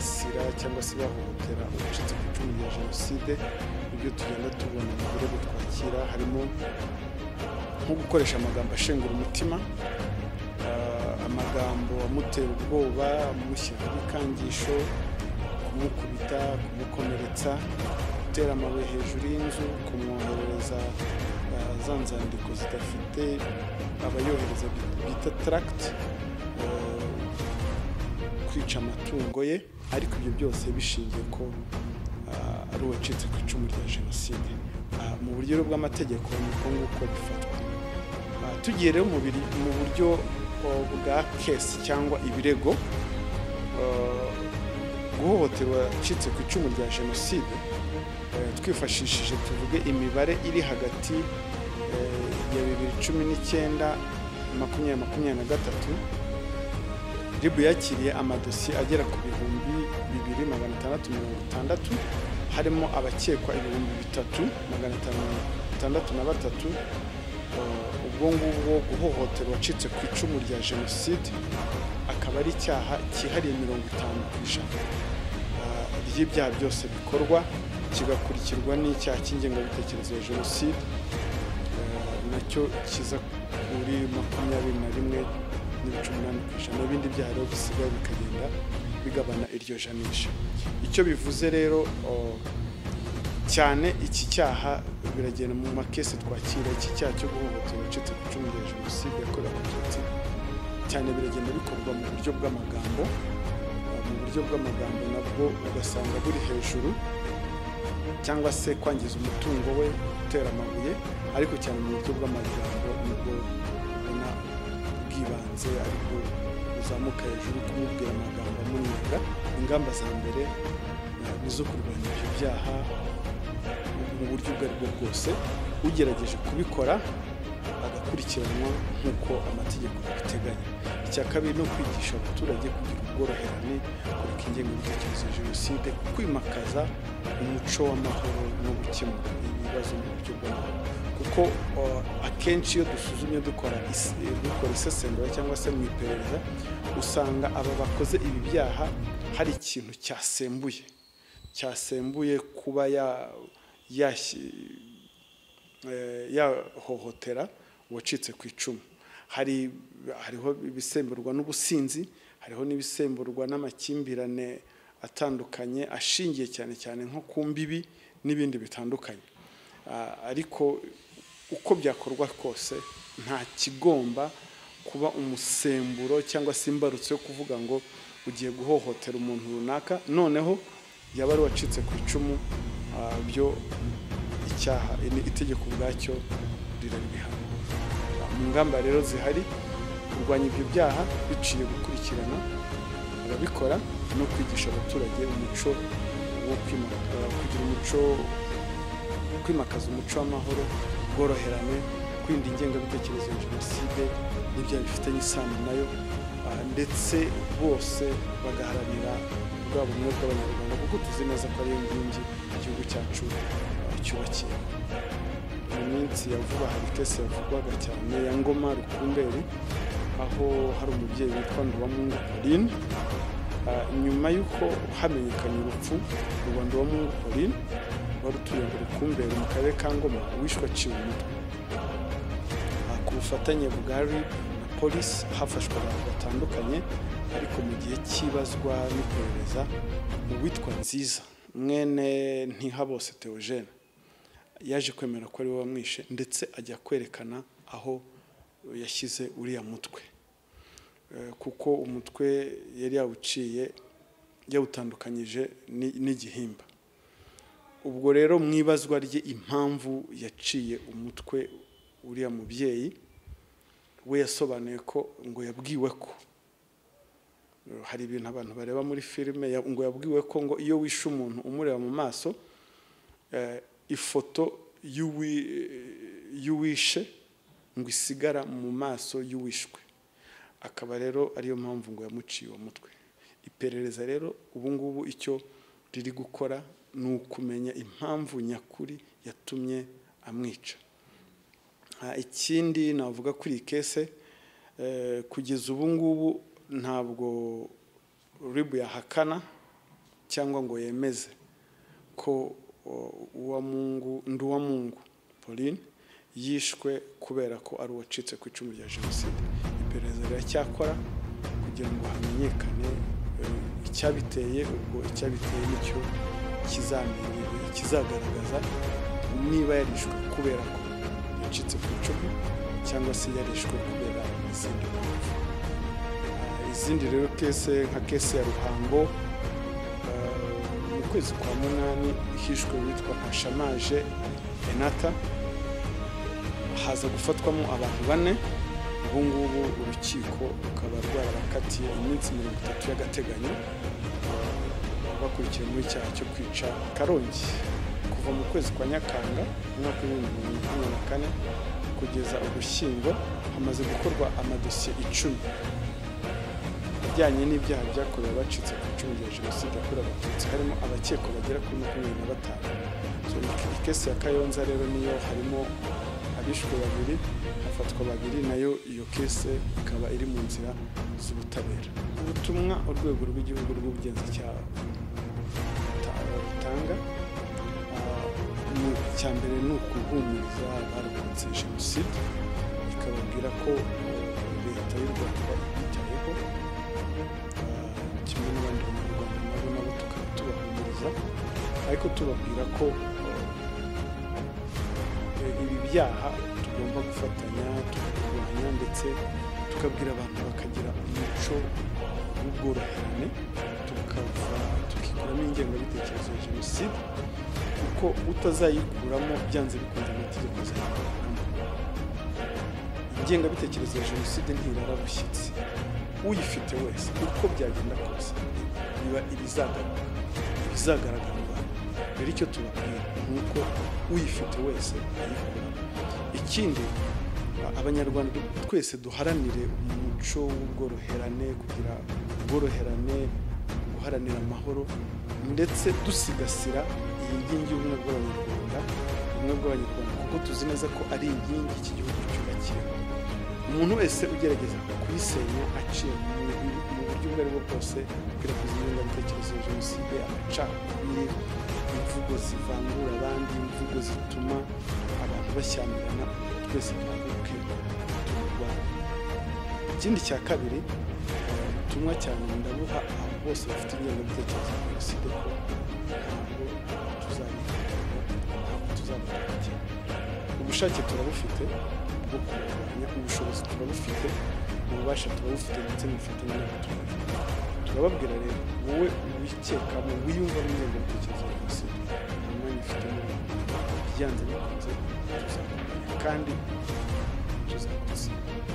bibasira cyangwa se bahohotera uwacitse ku icumu rya jenoside, ibyo tugenda tubona mu birego twakira harimo nko gukoresha amagambo ashengura umutima, amagambo amutera ubwoba, amushyiraho ibikangisho, kumukubita, kumukomeretsa, gutera amabuye hejuru y'inzu, kumwoherereza za nzandiko zidafite abayohereza bita tract, kwica amatungo ye, ariko ibyo byose bishingiye ko ari uwacitse ku icumu rya jenoside. Mu buryo bw'amategeko niko nguko bifatwa. Tugiye rero mu buryo bwa case cyangwa ibirego, guhohoterwa uwacitse ku icumu rya jenoside, twifashishije tuvuge imibare iri hagati ya 2019 2023, RIB yakiriye amadosiye agera ku 2660, harimo abakekwa 3563. Ubwo ngubwo guhohotera uwacitse ku icumu rya jenoside akaba ari icyaha cyihariye 50% ry'ibyaha byose bikorwa, kigakurikirwa n'icyaha cy'ingengabitekerezo ya jenoside nacyo kiza kuri 21.8%. Ibindi byaha rero bisigaye bikagenda bigabana iryo janisha. Icyo bivuze rero cyane iki cyaha biragenda mu makese twakira, iki cyaha cyo guhohotera uwacitse ku icumu rya jenoside yakorewe Abatutsi cyane biragenda bikorwa mu buryo bw'amagambo, mu buryo bw'amagambo nabwo ugasanga buri hejuru, cyangwa se kwangiza umutungo we, gutera amabuye, ariko cyane mu buryo bw'amagambo nibwo ubona bwibanze, ariko uzamuka hejuru kumubwira amagambo amunenga. Ingamba za mbere ni izo kurwanya ibyo byaha mu buryo ubwo aribwo bwose, ugerageje kubikora agakurikiranwa nk'uko amategeko abiteganya. Icya kabiri ni ukwigisha abaturage kugira ubworoherane, kureka ingengabitekerezo ya jenoside, kwimakaza umuco w'amahoro no gukemura ibibazo mu buryo bw'amahoro. Kuko akenshi iyo dusuzumye dukora isesengura cyangwa se mu iperereza, usanga aba bakoze ibi byaha hari ikintu cyasembuye kuba yahohotera uwacitse ku icumu. Hariho ibisemburwa n'ubusinzi, hariho n'ibisemburwa n'amakimbirane atandukanye ashingiye cyane cyane nko ku mbibi n'ibindi bitandukanye. Ariko uko byakorwa kose nta kigomba kuba umusemburo cyangwa se imbarutso yo kuvuga ngo ugiye guhohotera umuntu runaka, noneho yaba ari uwacitse ku icumu, byo icyaha itegeko ubwacyo rirabihana. Mu ngamba rero zihari kurwanya ibyo byaha biciye gukurikirana ababikora no kwigisha abaturage umuco wo kugira umuco, kwimakaza umuco w'amahoro, ubworoherane, kwirinda ingengabitekerezo ya jenoside n'ibyaha bifitanye isano nayo, ndetse bose bagaharanira bwa bumwe bw'Abanyarwanda, kuko tuzi neza ko ariyo nkingi igihugu cyacu cyubakiye. Mu minsi ya vuba hari case yavugwaga cyane ya Ngoma Rukumberi, aho hari umubyeyi witwa Nduwamungu Pauline. Nyuma y'uko hamenyekanye urupfu rwa Nduwamungu Pauline wari utuye mu Rukumberi mu karere ka Ngoma, wishwe aciwe umutwe. Ku bufatanye bwa RIB na polisi hafashwe abantu batandukanye, ariko mu gihe cy'ibazwa n'iperereza uwitwa Nziza mwene Ntihabose Theogene yaje kwemera ko ari we wamwishe, ndetse ajya kwerekana aho yashyize uriya mutwe, kuko umutwe yari yawuciye yawutandukanyije n'igihimba. Ubwo rero mu ibazwa rye impamvu yaciye umutwe uriya mubyeyi we yasobanuye ko ngo yabwiwe ko hari ibintu abantu bareba muri filime, ngo yabwiwe ko ngo iyo wishe umuntu umureba mu maso, ifoto y'uwishe ngo isigara mu maso y'uwishwe, akaba rero ariyo mpamvu ngo yamuciye uwo mutwe. Iperereza rero ubu ngubu icyo riri gukora ni ukumenya impamvu nyakuri yatumye amwica. Ikindi navuga kuri iyi kese, kugeza ubu ngubu ntabwo RIB yahakana cyangwa ngo yemeze ko Nduwamungu Pauline yishwe kubera ko ari uwacitse ku icumu rya jenoside. Iperereza riracyakora kugira ngo hamenyekane icyabiteye. Ubwo icyabiteye nicyo kizagaragaza niba yarishwe kubera ko yacitse ku icumu cyangwa se yarishwe kubera izindi mpamvu. Izindi rero kese nka kese ya Ruhango, mu kwezi kwa 8 hishwe witwa Ntashamaje Enata, haza gufatwamo abantu 4. Ubu ngubu urukiko rukaba rwarabakatiye iminsi 30 y'agateganyo bakurikiye muri icyaha cyo kwica. Karongi kuva mu kwezi kwa Nyakanga umwaka w'2024 kugeza Ugushyingo hamaze gukorwa amadosiye 10 ajyanye n'ibyaha byakorewe abacitse ku icumu rya jenoside yakorewe Abatutsi, harimo abakekwa bagera kuri 25. Ikesi ya Kayonza rero niyo harimo abishwe 2, hafatwa 2, nayo iyo kese ikaba iri mu nzira z'ubutabera. Ubutumwa urwego rw'igihugu rw'ubugenzacyaha rutanga, icya mbere ni ukuhumuriza abarokotse jenoside, ikababwira ko leta y'u Rwanda ibitayeho kimwe n'abandi banyarwanda, nabo tukaba tubahumuriza, ariko tubabwira ko ibi byaha tugomba gufatanya tukabirwanya, ndetse tukabwira abantu bakagira umuco w'ubworoherane, tukikuramo ingengabitekerezo ya jenoside, kuko utazayikuramo byanze bikunze amategeko azayikuramo. Ingengabitekerezo ya jenoside ntirara bushyitsi, uyifite wese uko byagenda kose biba ibizagaragara mu bantu. Rero icyo tubabwira ni uko uyifite wese ayikuramo. Ikindi, abanyarwanda twese duharanire umuco w'ubworoherane, kugira ubworoherane, guharanira amahoro, ndetse dusigasira iyi nkingi y'ubumwe bw'abanyarwanda, kuko tuzi neza ko ari inkingi iki gihugu cyubakiyeho. Umuntu wese ugerageza kuyisenya aciye mu buryo ubwo aribwo bwose, gukwirakwiza ingengabitekerezo ya jenoside, amacakubiri, imvugo zivangura abandi, imvugo zituma abantu bashyamirana, twese duhaguruke turwanye. Ikindi cya kabiri, ubutumwa cyane ndabuha abo bose bafite ingengabitekerezo ya jenoside ko ntabwo tuzabihanirwa, ntabwo tuzabatakira. Ubushake turabufite bwo kurwanya, ubushobozi turabufite, ububasha turabufite, ndetse n'ubufatanye n'abaturage. Turababwira rero, wowe wikekamo, wiyumvamo ingengabitekerezo ya jenoside, nta mwanya ufite muri Rwanda, byanze bikunze tuzakurwanya kandi tuzagutsinda.